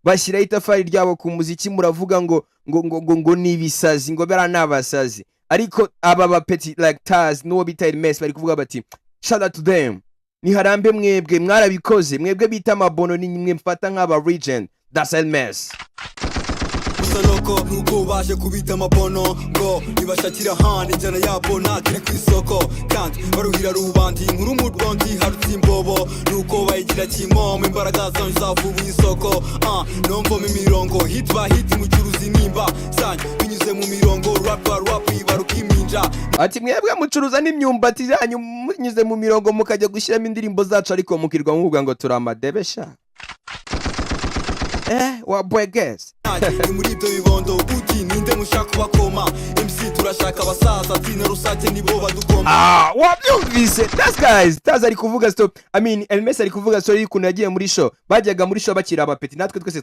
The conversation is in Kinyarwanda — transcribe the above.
Bashyiraho itafari ryabo ku muziki. Muravuga ngo ni ibisazi, ngo bariya ni abasazi, ariko aba bapeti like Taz n'uwo bita Hermes bari kuvuga bati: "Shout out to them, niharambe mwebwe, mwarabikoze, mwebwe bita amabono, ni mwe mfata nk'aba legend." That's Hermes. Gusa loko nuko baje kubita amabono ngo nibashakira ahandi, injyana yabo ntakiri ku isoko kandi baruhira rubandi inkuru mu rwondi harutse imbobo nuko bayigira kimomo, imbaraga zanyu zavubuye isoko. Ah, nomvoma imirongo hit by hit, mucuruzi nimba zanyu binyuze mu mirongo, rap by rap ibaruka iminja. Ati mwebwe mucuruza n'imyumbati yanyu munyuze mu mirongo, mukajya gushyiramo indirimbo zacu, ariko mukirwa muvuga ngo turi amadebesha wa bweges. Ni muri ibyo bibondo uti ninde mushaka kubakoma MC? Turashaka abasaza tina rusake, nibo badukoma. Ah, wabyumvise? That's guys, Taz ari kuvuga stop, I mean Elmes ari kuvuga story y'ukuntu yagiye muri show, bajyaga muri show bakiri abapeti, natwe twese.